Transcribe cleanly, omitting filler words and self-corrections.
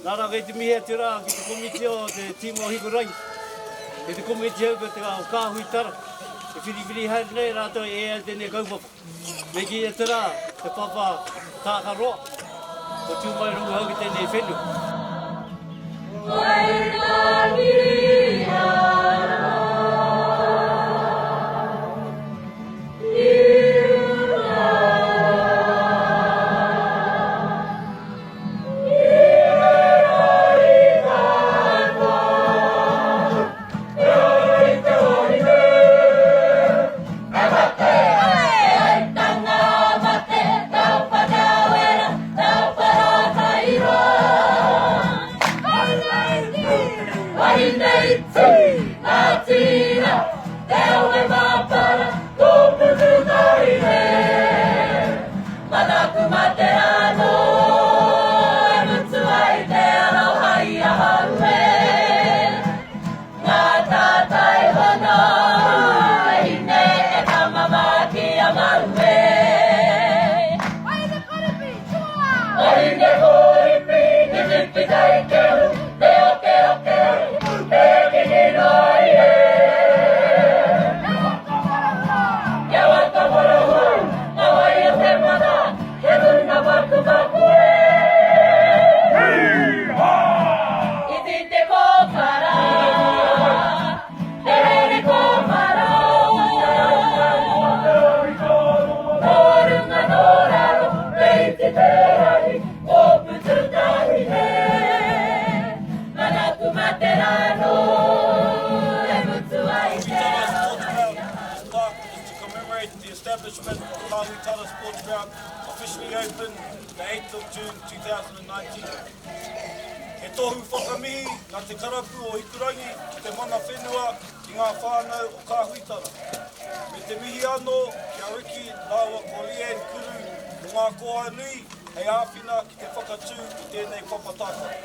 Nā rā kei te mihi atu rā ki te komiti o te tīma o Hikurangi, ki te komiti hou o te Kāhui Tara, e whiriwhiri haere nei rātou e ai tēnei kaupapa. Me kī atu rā te papa tākaroa, kua tū mai runga hou ki tēnei whenua. Establishment of Kāhui Sports Ground officially opened the 8th of June 2019. He tohu whakamihi nā te karapu o Hikurangi ki te mana whenua ki ngā whānau o Kāhuitara. Me te mihi anō ki a Ricky rāua ko Leanne Kuru mō ngā koha nui hei āwhina ki te whakatū i tēnei papa tākaro.